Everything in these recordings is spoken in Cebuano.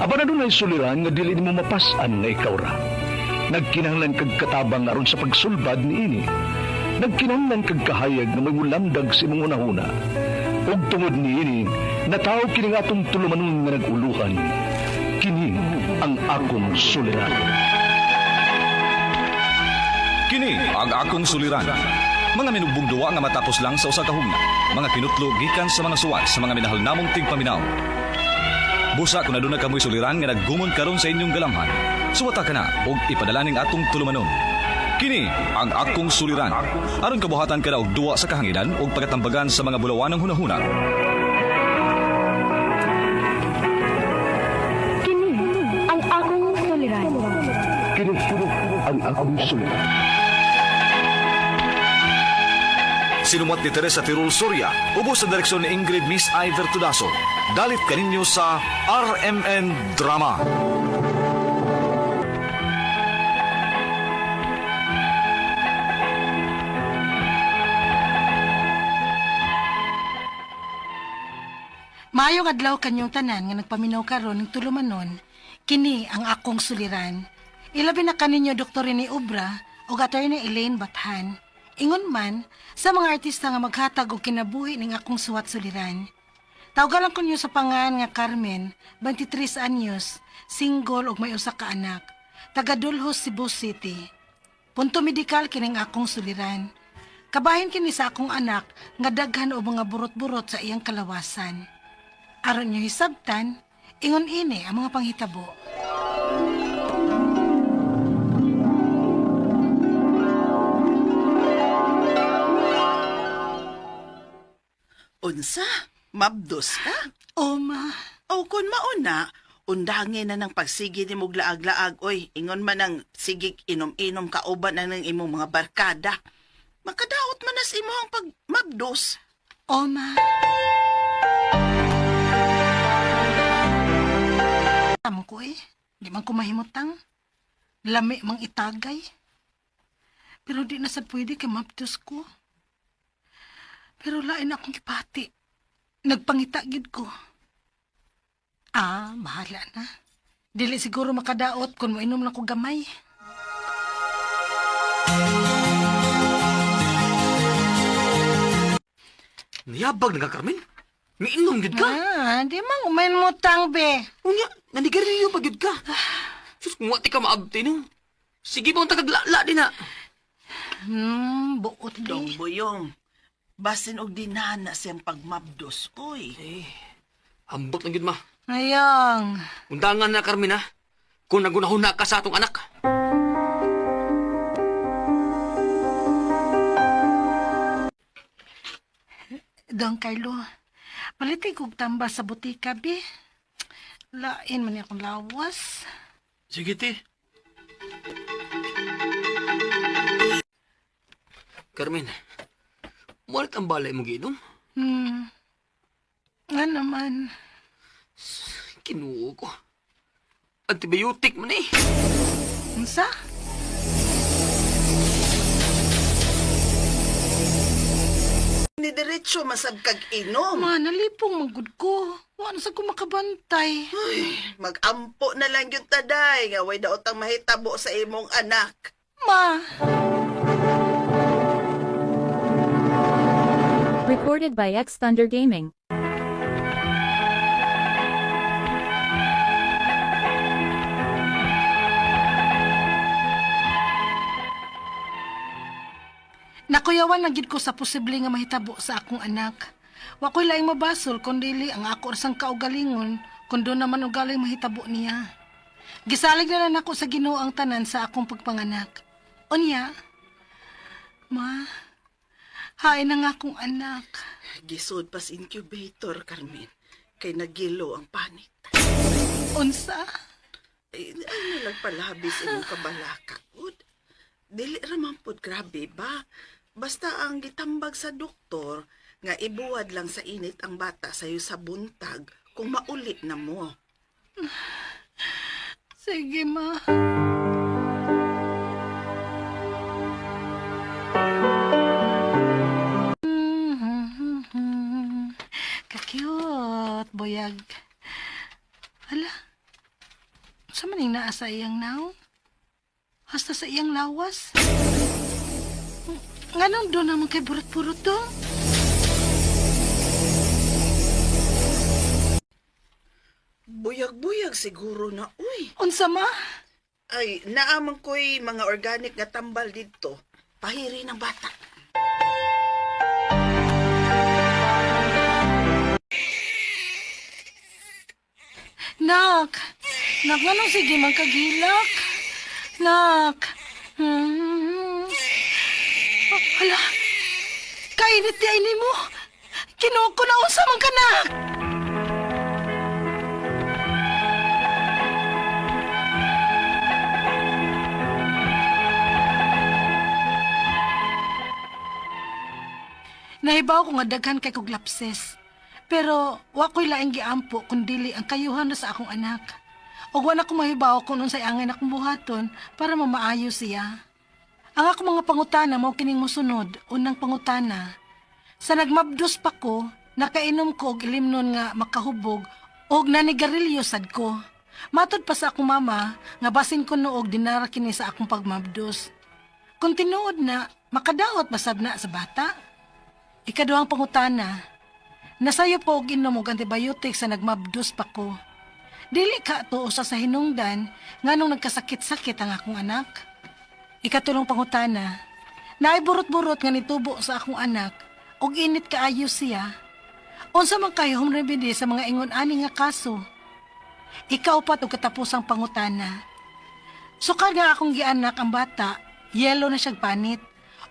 Apan adunay suliran nga dili nimo mapas-an nga ikaw ra. Nagkinahanglan kag katabang aron sa pagsulbad niini. Nagkinahanglan kag kahayag nga may mulamdag sa imong hunahuna. Ug tungod niini, natawo kini nga atong tulumanon nga nag-uluhan. Kini ang akong suliran. Kini ang akong suliran. Mga minugbong duwa nga matapos lang sa usa ka hugna. Mga kinutlo gikan sa mga suwat sa mga minahal namong tigpaminaw. Busa kung aduna kamoy suliran nga naggumon karon sa inyong galamhan. Suwata ka na og ipadala ning atong tulumanon. Kini ang akong suliran. Aron kabuhatan ka na og duwa sa kahanginan og pagatambagan sa mga bulawanong hunahuna. Kini ang akong suliran. Kini ang akong suliran. Sinumat ni Teresa Tirul Soria, ubos sa direksyon ni Ingrid Miss Iver Tudaso. Dalit kaninyo sa RMN Drama. Maayong adlaw kanyong tanan nga nagpaminaw karon ng tulumanon, kini ang akong suliran. Ilabi na kaninyo Dr. Rene Obra ug Attorney Elaine Bathan. Ingon man sa mga artista nga maghatag og kinabuhi ning akong suwat suliran. Tawgalan ko niyo sa pangan nga Carmen, 23 anyos, single ug may usa ka anak. Taga Dulhos, Cebu City. Punto medikal kining akong suliran. Kabahin kini sa akong anak nga daghan og mga burot-burot sa iyang kalawasan. Aron niyo hisabtan, ingon ini ang mga panghitabo. Unsa? Mabdos ka? O ma, O kung mauna, undangin na ng pagsige ni mong laag-laag, oy, ingon man ang sigig inom-inom kauban na ng imong mga barkada. Makadaot man nas imo ang pagmabdos. o ma. Tamo ko eh, di man ko mahimutang. Lami mang itagay. Pero di na sad pwede kay mabdos ko. Pero lain akong gipati. Nagpangita gid ko. Ah, bahala na. Dili siguro makadaot kung moinom lang ko gamay. Niyabag na ka, Carmen? Miinom gyud ka? Ah, di man umain mo tang be. Unya, nanigarilyo pa gyud ka. Sus, kung wa ti ka maabti no. Sige pa ang tagaglala din na. Buot di. Dong Boyong, basin og dinana siyang pagmabdos, oy. Eh, ambot lang gyud ma. Ayang. Undangan na, Carmen ha. Kung nagunahuna ka sa atong anak. Don Carlo, palitin kog tambal sa butika, be. Lain man akong lawas. Sige, ti. Carmen, mulit ang balay mo giinom? Nga naman. Kinuo ko. Antibiotic man eh. Unsa? Ni diretso masab kag inom. Ma, nalipong magud ko. Wa na sa ko makabantay. Magampo na lang yung taday, nga way daot ang mahitabo sa imong anak. Ma! Recorded by X Thunder Gaming. Nakuyawan na gid ko sa posible nga mahitabo sa akong anak. Wa ko'y laing mabasol kun dili ang ako sang kaugalingon kun doon naman ugaling mahitabo niya. Gisalig na lang nako sa Ginoo ang tanan sa akong pagpanganak. Unya, ma, hain na nga akong anak. Gisod pas incubator, Carmen. Kay nagilo ang panit. Unsa? Ay, ay nalang palabis imong kabalaka, ud. Dili ra man pud grabe ba? Basta ang gitambag sa doktor nga ibuwad lang sa init ang bata sayo sa buntag kung mauli na mo. Sige, ma. Ka-cute, boyag. Hala, Sa maning naa sa iyang naong? Hasta sa iyang lawas? Nganong doon naman kay burot-burot dong? Buyag-buyag siguro na, uy. Unsa ma? Ay, naamang ko'y mga organic nga tambal dito. Pahiri ng bata. Nak! Nak, nganong sige man kagilak? Nak! Oh, hala! Kainit di ay nimo! Kinuha ko na unsa man ka, nak! Nahibaw ko nga daghan kay kog lapses. Pero wa ko'y laing giampo kun dili ang kayuhan na sa akong anak. Ug wa na ko mahibaw kung unsay angay na akong buhaton para mamaayo siya. Ang akong mga pangutana mao kining mosunod, unang pangutana. Sa nagmabdos pa ko, nakainom ko og ilimnon nga makahubog og nanigarilyo sad ko. Matod pa sa akong mama nga basin ko noog dinara kini sa akong pagmabdos. Kung tinuod na, makadaot basab na sa bata. Ikaduhang pangutana, nasayo po og inom og antibiotic sa nagmabdos pa ko. Dili ka to usa sa hinungdan nganong nagkasakit-sakit ang akong anak. Ikatulong pangutana, naay burot-burot nga nitubo sa akong anak ug init kaayo siya. Unsa man kayo home remedy sa mga ingon ani nga kaso? Ikaupat og katapusang pangutana. Sukad nga akong gianak ang bata, yelo na siyang panit.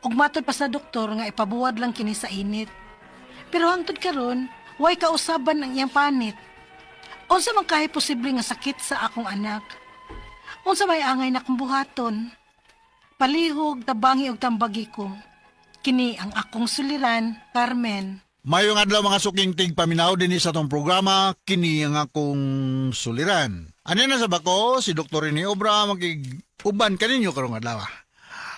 Ug matod pa sa doktor nga ipabuwad lang kini sa init. Pero hangtod karon, way kausaban ang iyang panit. Unsa man kahay posible nga sakit sa akong anak? Unsa may angay na akong buhaton? Palihog, tabangi og tambagi ko. Kini ang akong suliran, Carmen. Mayong adlaw mga suking tigpaminaw dinhi sa atong programa kini ang akong suliran. Ani na sa bako si Dr. Rene Obra magig uban kaninyo karong adlaw.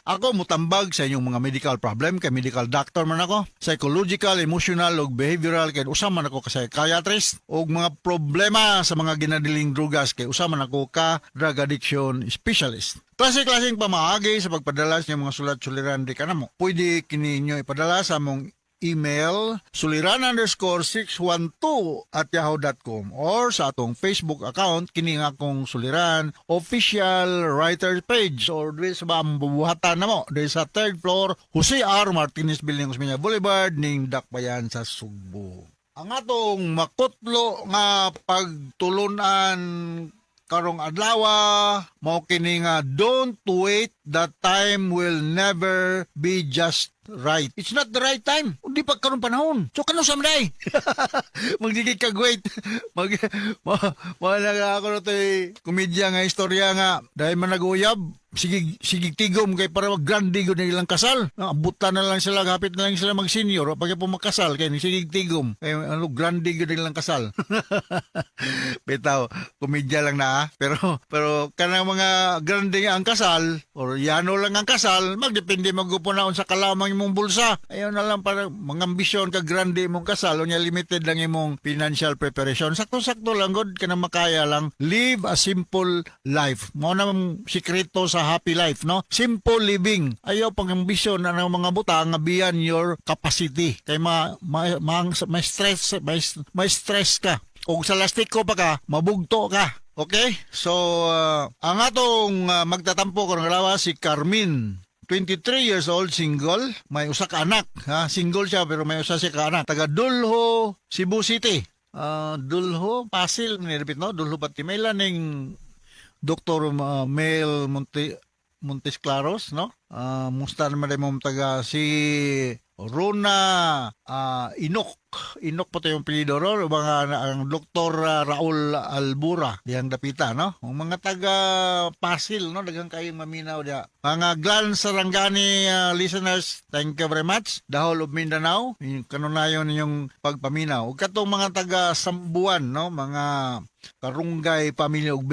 Ako mutambag sa inyong mga medical problem kay medical doctor man ako, psychological, emotional ug behavioral kay usa man ako ka psychiatrist ug mga problema sa mga ginadiling drugas kay usa man ako ka drug addiction specialist. Klase-klaseng pamaagi sa pagpadala sa inyong mga sulat suliran di kanamo. Pwede kini inyo ipadala sa among email suliran_612@yahoo.com or sa atong Facebook account kini nga akong Suliran official writer page or diri sa buhatan namo diri sa third floor, Jose R. Martinez Building, Osmeña Boulevard, ning Dakbayan sa Sugbo. Ang atong makutlo nga pagtulunan karong adlaw mao kini nga don't wait, the time will never be just right. It's not the right time. Di pa karon panahon. So kano sa man Magdigig kag wait. Mag ma, ma ako na to'y komedya nga istorya nga dahil man nag-uyab, sige sige tigom kay para mag grande gud ilang kasal. Abutan na lang sila, hapit na lang sila mag senior pag po makasal kay sige tigom kay ano grande gud ilang kasal. Bitaw, komedya lang na ah. Pero pero kanang mga grande nga ang kasal or yano lang ang kasal, magdepende magupon na unsa kalamang imong bulsa. Ayaw na lang para mga ambisyon ka grande imong kasal unya limited lang imong financial preparation. Sakto-sakto lang gud kanang makaya lang. Live a simple life. Mao na ang sikreto sa happy life, no? Simple living. Ayaw pang ambisyon na ng mga butang nga beyond your capacity. Kay ma, ma, ma, ma stress may stress ka. O sa lastiko pa ka, mabugto ka. Okay? So, ang atong magtatampo karong adlaw si Carmen. 23 years old, single, may usa ka anak. Ha? Single siya pero may usa siya ka anak. Taga Dulho, Cebu City. Dulho, Pasil, nilapit no? Dulho pati may ning Dr. Mel Montes Claros, no? Musta naman rin mong taga si Rona Inok. Inok po ito yung apelyido ro. Mga, ang Dr. Raul Albura diyang dapita, no? Ang mga taga Pasil, no? Daghang kayong maminaw diya. Mga Glan Sarangani listeners, thank you very much. The whole of Mindanao, yung kanunayon ninyong pagpaminaw. Ug katong mga taga Sambuan, no? Mga Karunggay family ug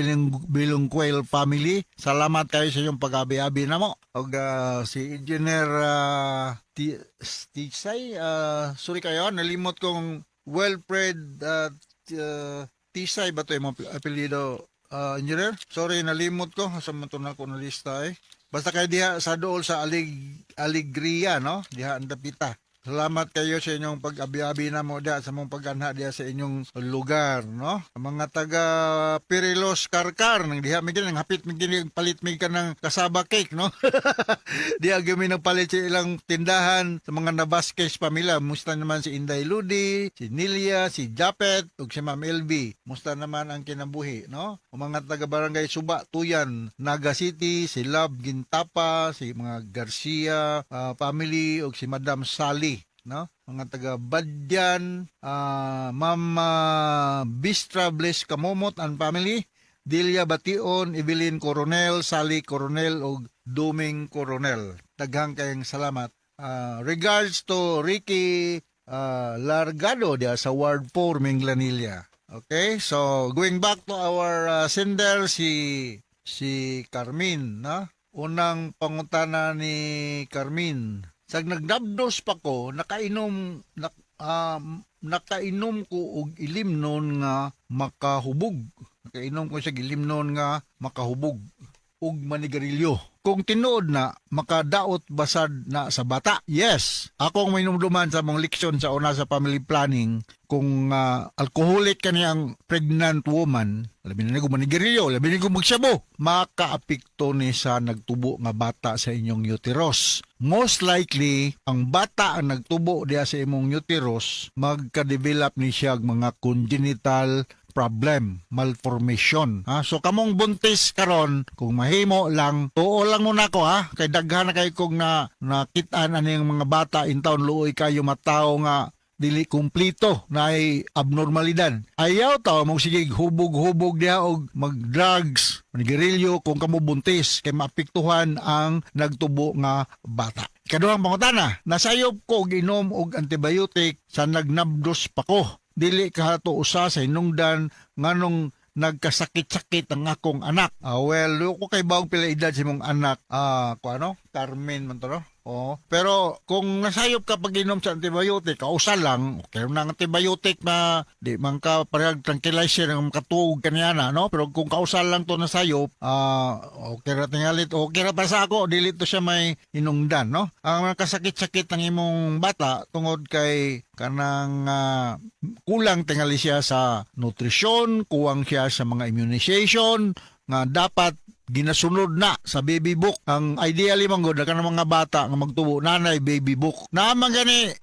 Bilungquel family. Salamat kayo sa inyong pag-abi-abi namo. Og si Engineer Tisay, sorry kayo, nalimot kong Wilfred Tisay ba to yung apelyido? Engineer? Sorry, nalimot ko. Asa man to na ako na lista eh. Basta kay diha sa dool sa Alegria, no? Diha ang dapita. Salamat kayo sa inyong pag-abi-abi na mo diha sa mong pag-anha diha sa inyong lugar, no? Ang mga taga Perilos Karkar nang diha mi nang hapit mi gini palit mi ka ng kasaba cake, no? Diha gyud mi nagpalit sa ilang tindahan sa mga Nabasquez pamilya. Musta naman si Inday Ludi, si Nilia, si Japet ug si Ma'am LB. Musta naman ang kinabuhi, no? Ang mga taga Barangay Suba, Tuyan, Naga City, si Love Gintapa, si mga Garcia family ug si Madam Sally, no? Mga taga Badyan, Ma'am Bistra Bliss Kamomot and family, Delia Bation, Evelyn Coronel, Sally Coronel ug Duming Coronel. Daghang kayong salamat. Regards to Ricky Largado diya sa Ward 4, Minglanilla. Okay, so going back to our sender si si Carmin, no? Unang pangutana ni Carmin. Sa nagdabdos pa ko, nakainom ko og ilimnon nga makahubog. Nakainom ko sa ilimnon nga makahubog ug manigarilyo. Kung tinuod na, makadaot basad na sa bata. Yes, akong mainumduman sa mong leksyon sa una sa family planning, kung alcoholic ka niyang pregnant woman, labi na kung manigarilyo, labi na kung magsabo, makaapekto ni sa nagtubo nga bata sa inyong uterus. Most likely, ang bata ang nagtubo diya sa imong uterus, magka-develop ni siya og mga congenital problem, malformation. Ha? So kamong buntis karon, kung mahimo lang, tuo lang muna ko ha, kay daghan na kay kong na nakitaan ani ang mga bata in town luoy kayo matawo nga dili kumplito na ay abnormalidad. Ayaw tao mong sige hubog-hubog diha og mag-drugs, manigarilyo kung kamo buntis kay maapektuhan ang nagtubo nga bata. Ikaduhang pangutana, nasayop ko og inom og antibiotic sa nagnabdos pa ko. Dili kahato usa sa hinungdan nganong nagkasakit-sakit ang akong anak. Well, ko kay bawang pila edad sa imong anak. Ko ano? Carmen man to, no? Oo. Pero kung nasayop ka pag inom sa antibiotic, kausa lang, okay na ang antibiotic na di man ka parehag tranquilizer ang makatuog kaniya na, no? Pero kung kausa lang to nasayop, okay ra tingalit, okay ra pa sa ako, dili to siya may hinungdan, no? Ang mga kasakit-sakit ng imong bata tungod kay kanang kulang tingali siya sa nutrisyon, kuwang siya sa mga immunization nga dapat ginasunod na sa baby book. Ang ideally man gud kanang mga bata nga magtubo nanay baby book. Naa man gani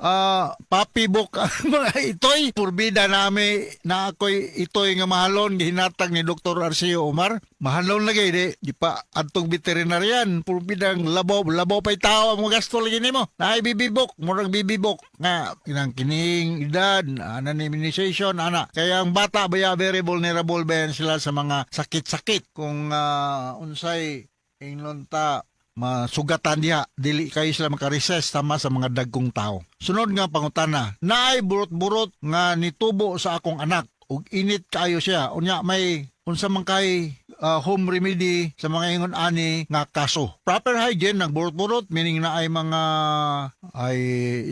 puppy book ang mga itoy purbida nami na ako'y itoy nga mahalon gihinatag ni Dr. Arceo Omar. Mahalon lagi di di pa adtong veterinarian purbidang labaw labaw pay tao ang mga gasto lagi nimo. Naay baby book, murag baby book nga kinang kining edad ana ni immunization ana. Kaya ang bata baya very vulnerable ba yan sila sa mga sakit-sakit kung unsay ingon ta masugatan diha dili kayo sila makaresist sama sa mga dagkong tao. Sunod nga pangutana, naay burot-burot nga nitubo sa akong anak ug init kayo siya. Unya may unsa man kay home remedy sa mga ingon ani nga kaso. Proper hygiene ng burot-burot meaning na ay mga ay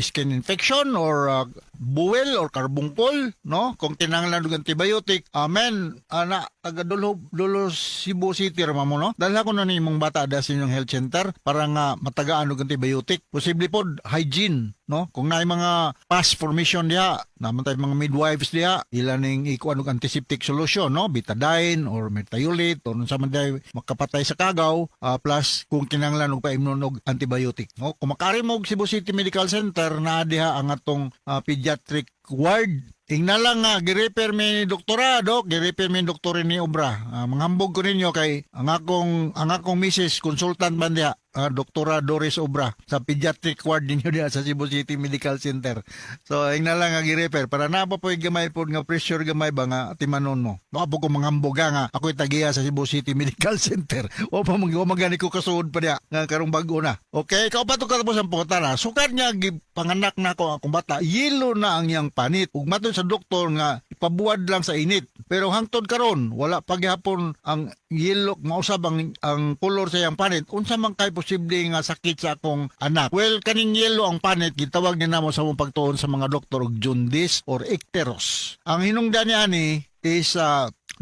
skin infection or buwel or carbuncle, no? Kung tinanglan og antibiotic, amen, ana taga Dulo, Dulo Cebu City ra mo, no? Dalha ko na ni imong bata da sa inyong health center para nga matagaan og antibiotic. Posible pod hygiene, no? Kung naay mga pus formation diha, naman tayo mga midwives diha, ila ning ikuan og antiseptic solution, no? Betadine or merthiolate or unsa man diay makapatay sa kagaw, plus kung kinahanglan og paimnon og antibiotic, no? Kung makari mo og Cebu City Medical Center naa diha ang atong pediatric ward. Ingna lang nga gi-refer mi ni doktora, dok, gi-refer mi ni doktor ni Obra. Manghambog ko ninyo kay ang akong misis consultant man diha, Doktora Doris Obra sa pediatric ward ninyo diha sa Cebu City Medical Center. So ingna lang nga gi-refer para na pa po'y gamay pod nga pressure gamay ba nga timanon mo. Baka po ko manghambog nga ako'y tagiya sa Cebu City Medical Center. O pa mag magani ko kasuod pa diha nga karong bag-o na. Okay, ikaw pa to katapos ang pangutana. Sukad nga gipanganak na ko akong bata, yelo na ang iyang panit. Ug matod sa doktor nga ipabuwad lang sa init. Pero hangtod karon wala pa gihapon ang yelo mausab ang kolor sa iyang panit. Unsa man kay posible nga sakit sa akong anak? Well, kaning yelo ang panit gitawag ni namo sa mong pagtuon sa mga doktor og jaundice or icterus. Ang hinungdan niya ani is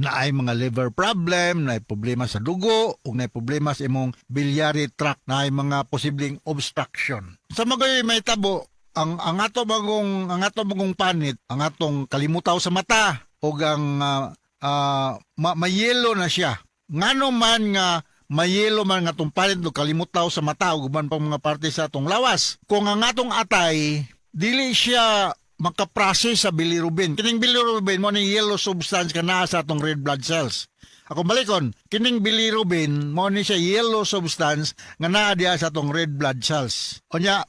Naay mga liver problem, naay problema sa dugo, ug naay problema sa imong biliary tract, naay mga posibleng obstruction. Sa magoy may tabo, ang ato magong panit, ang atong kalimutaw sa mata ug ang mayelo na siya. Ngano man nga mayelo man nga atong panit ug kalimutaw sa mata ug uban pang mga parte sa atong lawas? Kung ang atong atay dili siya makaprocess sa bilirubin. Kining bilirubin mo ni yellow substance kana sa atong red blood cells. Ako balikon, kining bilirubin mo ni siya yellow substance nga naa diha sa atong red blood cells. Unya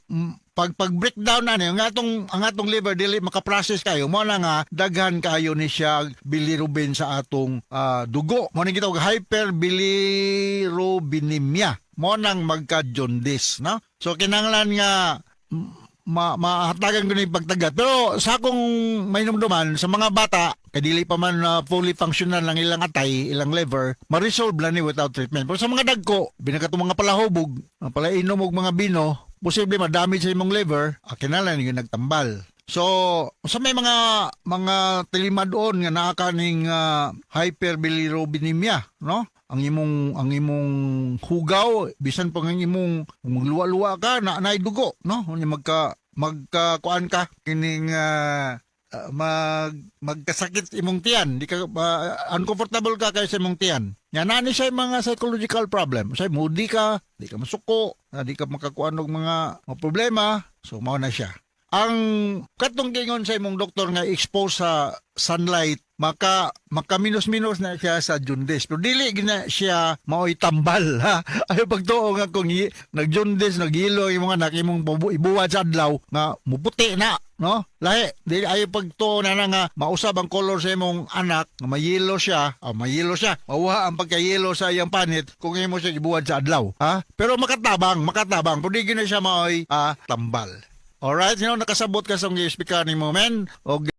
pag breakdown na ni ang atong liver dili makaprocess kayo, mo na nga daghan kayo ni siya bilirubin sa atong dugo. Mo ni gitawag hyperbilirubinemia. Mo nang magka-jaundice, no? So kinahanglan nga mahatagan ko ni pagtagat. Pero sa akong mainumduman, sa mga bata, kay dili pa man fully functional ang ilang atay, ilang liver, ma-resolve lang ni without treatment. Pero sa mga dagko, binakatong mga palahubog, ang palainom og mga bino, posible ma-damage sa imong liver, kinahanglan yung nagtambal. So, sa may mga tilimadon nga naa kaning hyperbilirubinemia, no? Ang imong hugaw, bisan pa ang imong magluwa-luwa ka na naay dugo, no? Unya magka magka kuan ka kining magkasakit imong tiyan, di ka uncomfortable ka kay sa imong tiyan. Nya naa ni siya mga psychological problem. Say moody ka, di ka masuko, di ka makakuan og mga problema. So mao na siya. Ang katong gingon sa imong doktor nga expose sa sunlight, maka minus-minus na siya sa jaundice, pero dili gina siya maoy tambal, ha. Ayo pagtuo nga kung nag-jaundice, nagyelo imong anak, imong ibuwad sa adlaw nga muputi na, no? Lahi dili. Ayo pagtuo na nga mausab ang color sa imong anak, nga mayelo siya, mayelo siya, mawha ang pagkayelo sa iyang panit kung imo siya ibuwad sa adlaw, ha. Pero makatabang, makatabang, pero di gina siya maoy tambal. Alright, nakasabot ka sa akong speaker ni mo, men. Og